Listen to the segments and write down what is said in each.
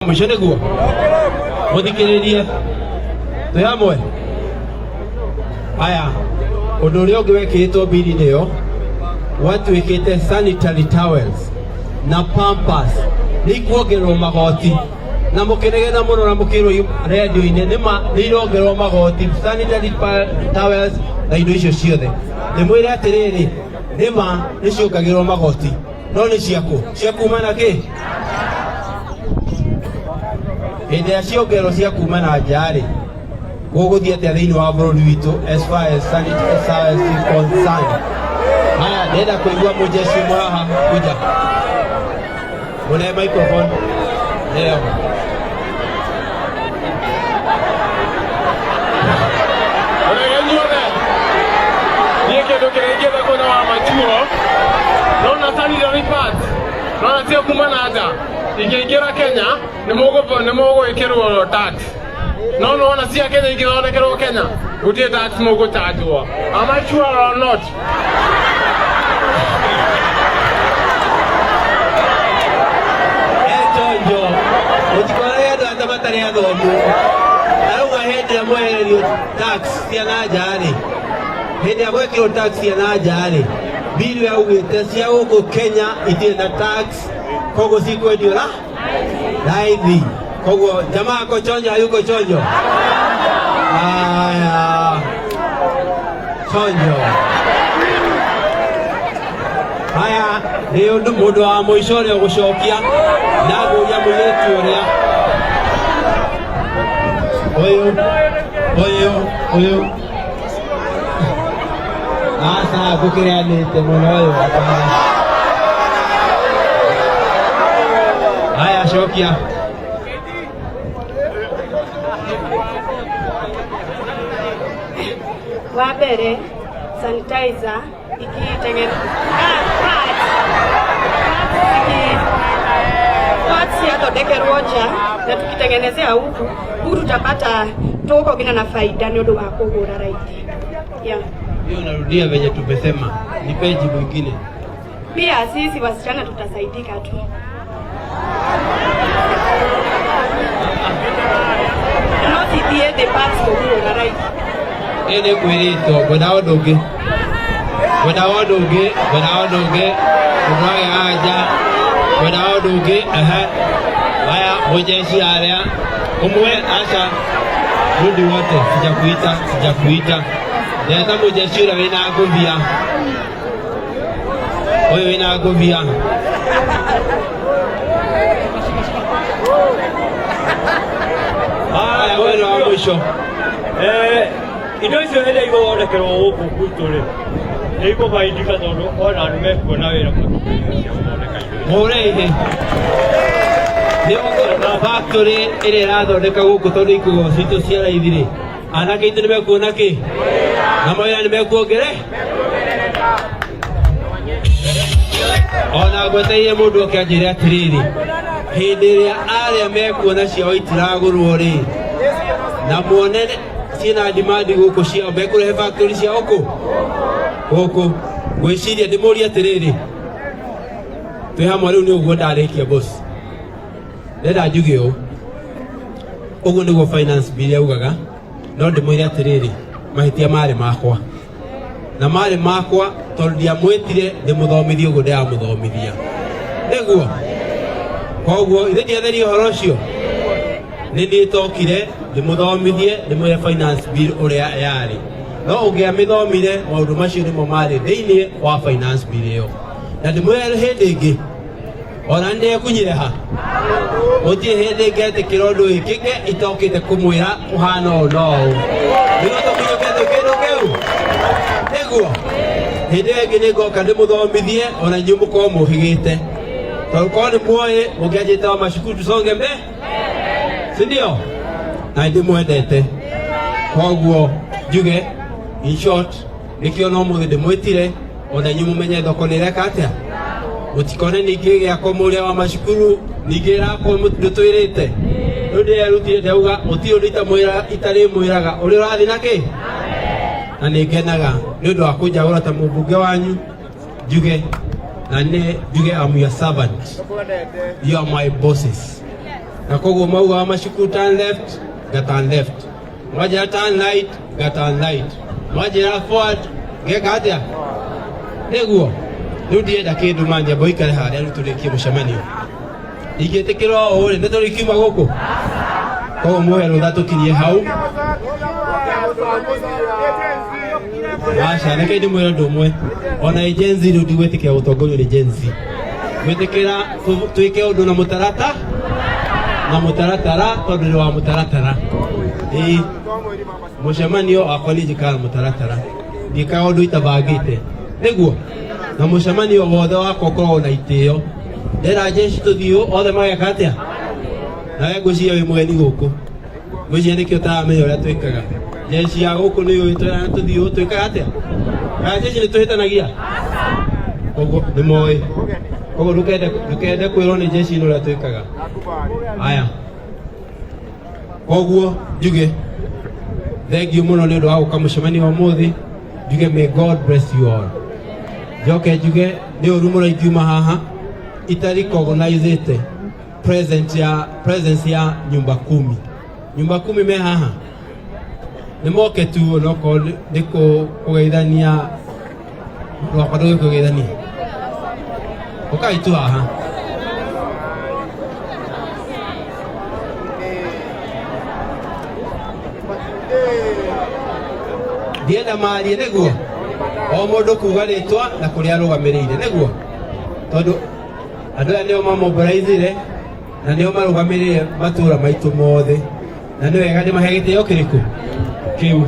Mũico nĩguo mũthikĩrĩrie twĩ hamwe. Aya, ũndũ ũrĩa ũngĩ wekĩrĩtwo mbiri-inĩ ĩyo gwatuĩkĩte sanitary towels na pampers nĩ ikuongererwo magoti, na mũkĩnegena mũno na mũkĩrwo rendio-inĩ nĩma nĩ irongererwo magoti sanitary towels na indo icio ciothe. Ndĩmwĩre atĩrĩrĩ, nĩma nĩ ciongagĩrĩrwo magoti, no nĩ ciakũ cia kuma na kĩ hĩndĩ ĩrĩa ciongererwo cia kuma na nja rĩ, gũgũthiĩ atĩa thĩinĩ wa bũrũri witũ as far as sanitary service is concerned? Haya, ndĩrenda kũigua mũjeshi ũmwe haha kuja mũne microphone nĩyo. Ũrĩa inyuothe, niĩ kĩndũ kĩrĩa ingĩenda kuona wa machuo nona sanitary pads nona cia kuma na nja ingĩingĩra Kenya nĩ mũgwĩkĩrwo tax, no nona cia Kenya ingĩthondekerwo Kenya gũtirĩ tax mũgũchanjwo. Am I sure or not? Chonjo mũtikorage andũ ata matarĩ athomu. Arauga hĩndĩ ĩrĩa mwehererio tax cia na nja rĩ, hĩndĩ ĩrĩa gwekĩrwo tax cia na nja rĩ, bill yaugĩte cia gũkũ Kenya itirĩ na tax, koguo cikwendio ra raithi. Koguo jamaa ako chonjo, hayuko chonjo. Haya, chonjo. Haya, nĩ ũndũ mũndũ wa mũico ũrĩa ũgũcokia na ngũria mũirĩtu ũrĩa ũyũ ũyũ ũyũ. Aca, ngũkĩreanĩte mũno ũyũ, hapana. Haya, cokia. Wa mbere, sanitizer ikitengen ah, pads. Pads pads ciathondekerwo nja na tukitengenezea huku huku, tutapata tũgũkorwo na faida nĩ ũndũ wa kũgũra raithi, yeah. Hiyo narudia venye tumesema, nipe jibu ingine. Pia sisi wasichana tutasaidika tu. No cithiĩ thĩ, pads kũgũra raithi. Ĩ nĩ kwĩrĩtwo ngwenda ũndũ ũngĩ, ngwenda ũndũ ũngĩ, ngwenda ũndũ ũngĩ, ũndũ wage anja, ngwenda ũndũ ũngĩ. Ehe, haya, mũjeshi harĩa ũmwe. Aca, rudi wote, sijakuita, sijakuita. Ndeta mũjeshi ũrĩa wĩna ngũbia, ũyũ wĩna ngũbia. Haya, ũyũ nĩ wa mũico. Indo icio hĩndĩ igũthondekerwo gũkũ gwitũ rĩ, nĩ igũbaindika tondũ ona nĩ mekuona wĩra makĩria cia gũthondeka indo icio. Mũre ihe nĩ factory ĩrĩa ĩrathondeka gũkũ, tondũ ikuo citũ cia raithi rĩ, anake aitũ nĩ mekuona kĩ na mawĩra nĩ mekuongere. Ona ngweteire mũndũ oke anjĩre atĩrĩrĩ, hĩndĩ ĩrĩa arĩa mekuona ciao itiragũrwo rĩ, na muone ciĩna demand gũkũ ciao, mekũrehe factory ciao kũ gũkũ. Ngwĩciria ndĩmũrie atĩrĩrĩ, twĩ hamwe rĩu? Nĩ ũguo ndarĩkia, boss. Ndenda njuge ũũ, ũguo nĩguo finance bill yaugaga, no ndĩmwĩre atĩrĩrĩ, mahĩtia marĩ makwa na marĩ makwa tondũ ndiamwĩtire ndĩmũthomithie ũguo ndĩramũthomithia nĩguo. Koguo ithe ndiatheria ũhoro ũcio, nĩ niĩ tokire ndĩmũthomithie, ndĩmwĩre finance bill ũrĩa yarĩ, no ũngĩamĩthomire maũndũ macio nĩmo marĩ thĩinĩ wa finance bill ĩyo. Na ndĩmwĩre hĩndĩ ĩngĩ, ona nĩndekunyire ha, gũtirĩ hĩndĩ ngetĩkĩra ũndũ wĩkĩke itokĩte kũmwĩra kũhana ũũ no ũũ, nĩguo tũkinyũke kĩndũ kĩu. Nĩguo hĩndĩ ĩyo ĩngĩ nĩngoka ndĩmũthomithie, ona inyuĩ mũkorwo mũhĩgĩte, tondũ korwo nĩ muoĩ mũngĩanjĩte wa macukuru tusonge mbe, si ndio? Na ndĩmwendete, koguo njuge in short, nĩkĩo no mũthĩ ndĩmwĩtire ona inyuĩ mũmenye thoko nĩ ĩreka atĩa. Mũtikone ningĩ gĩakwo mũrĩa wa macukuru ningĩ ĩrakwo ndũtwĩrĩte. Rĩu ndĩrerutire, ndauga gũtirĩ ũndũ itamwĩra itarĩmwĩraga ũrĩa ũrathiĩ na kĩ, na nĩ ngenaga nĩ ũndũ wa kũnjagũra ta mũmbunge wanyu. Njuge na nĩ njuge, I'm your servant, you are my bosses. Na koguo maugaga macuku turn left, nga turn left, mwanjĩra turn right, nga turn right, mwanjĩra forward, ngeka atĩa? Nĩguo rĩu ndienda kĩndũ manyambo ikare harĩa rĩu tũrĩkie mũcemanio. Ingĩtĩkĩra ũũ rĩ, nĩ tũrĩkiuma gũkũ, koguo muhe rũtha tũkinyie hau. Aca, reke ndĩmwĩre ũndũ ũmwe, ona ĩ Gen Z rĩu ndigwĩtĩkĩra gũtongorio nĩ Gen Z. Gwĩtĩkĩra twĩke ũndũ na mũtarata na mũtaratara, tondũ nĩ wa mũtaratara. Ĩĩ, mũcemanio wakwa niĩ njĩkaga na mũtaratara, ndiĩkaga ũndũ itabangĩte nĩguo, na mũcemanio wothe wakwa ũkoragwo na itĩo. Ndera jeshi tũthiĩ othe mageka atĩa? Nawe ngwĩciria wĩ mũgeni gũkũ, ngwĩciria nĩkĩo ũtaramenya ũrĩa twĩkaga. Jeshi ya gũkũ nĩ yũĩ twĩrana tũthiĩ ũũ twĩkaga atĩa, kana jeshi nĩ tũhĩtanagia? Koguo nĩ moĩ, koguo ndũkende kwĩrwo nĩ jeshi ĩno ũrĩa twĩkaga. Aya, koguo njuge thengiũ mũno nĩ ũndũ wa gũka mũcemanio wa ũmũthĩ. Njuge may God bless you all. Njoke njuge nĩ ũru mũno ingiuma haha itari-recognizĩte present ya presence ya nyumba kumi. Nyumba kumi me haha nĩ moke tu, onokorwo nĩ kũgeithania rwakwa, ndũgĩkũgeithania, ũkai tu haha. Ndienda marie, nĩguo o mũndũ kuga rĩtwa na kũrĩa arũgamĩrĩire, nĩguo tondũ andũ aya nĩo mamobilizire na nĩo marũgamĩrĩire matũra maitũ mothe, na nĩ wega ndĩmahe gĩtĩo kĩrĩkũ kĩu.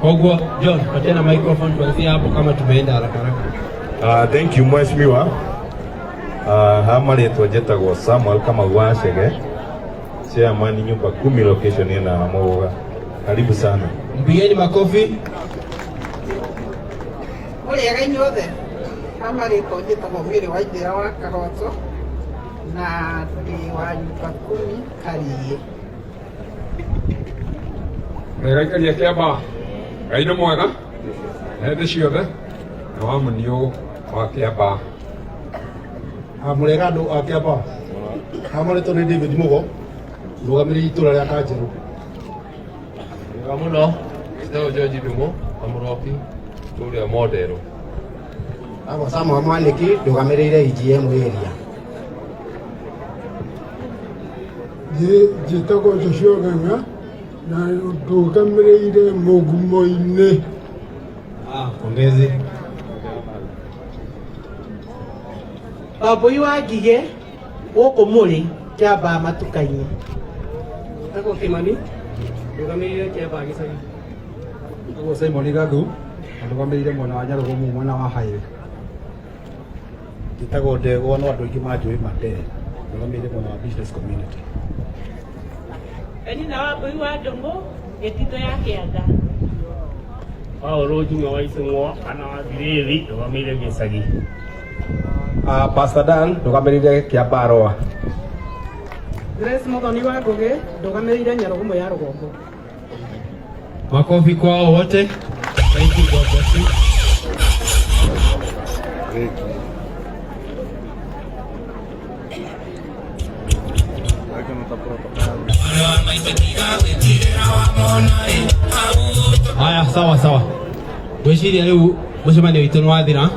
Koguo John, patia na microphone, tuanzie hapo kama tumeenda haraka haraka. Thank you, mheshimiwa. Ha marĩtwa njĩtagwo Samuel Kamau wa Chege, chairman nyumba kumi location ina Muguga. Karibu sana. Mpigeni makofi. Mũrĩega inyuothe, ha marĩtwa njĩtagwo Mary Waithera wa Kagoto na ndĩ wa nyumba kumi Kariĩ. Wega ikaria kĩamba, Ngai nĩ mwega hĩndĩ ciothe, na wa mũniũ wa kĩamba. Mũrega andũ a Kĩamba, hamarĩtwo nĩ David Mugo, mũrũgamĩrĩri itũra rĩa Kanjerũ. Wega mũno, njĩtagwo George Ndung'u wa Mũroki kũrĩa Mondero. Agwo Samuel Mwaniki, ndũgamĩrĩire EGM area. Njĩtagwo Joshua Ng'ang'a na ndũgamĩrĩire mũgumo-inĩ. Ah, pongezi. Wambui wa Ngigĩ gũkũ mũrĩ Kĩambaa matuka-inĩ. Njĩtagwo Kĩmani, ndũgamĩrĩire Kĩambaa gĩcagi. Njĩtagwo Simon Gathu, ndũgamĩrĩire mwena wa Nyarugumu, mwena wa highway. Njĩtagwo Ndegwa, no andũ aingĩ manjũĩ Mandere, ndũgamĩrĩire mwena wa business community. Penina Wambui wa Ndũng'ũ, gĩtitũ ya kĩanda. Paũlũ Juma wa Icũng'wa kana wa Ngirĩthi, ndũgamĩrĩire gĩcagi. Pastor Dan, ndũgamĩrĩire Kĩambaa Rũa. Grace Muthoni wa Ngũgĩ, ndũgamĩrĩire Nyarugumo ya rũgongo. Makofi kwao wote. Thank you, God bless you. Haya, sawa sawa. Ngwĩciria rĩu mũcemanio witũ nĩ wathira.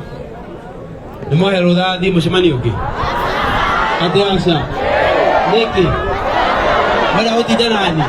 Nĩ mwahe rũtha thiĩ mũcemanio ũngĩ? Atĩ aca? Nĩkĩ? Mwenda gũtinda nani?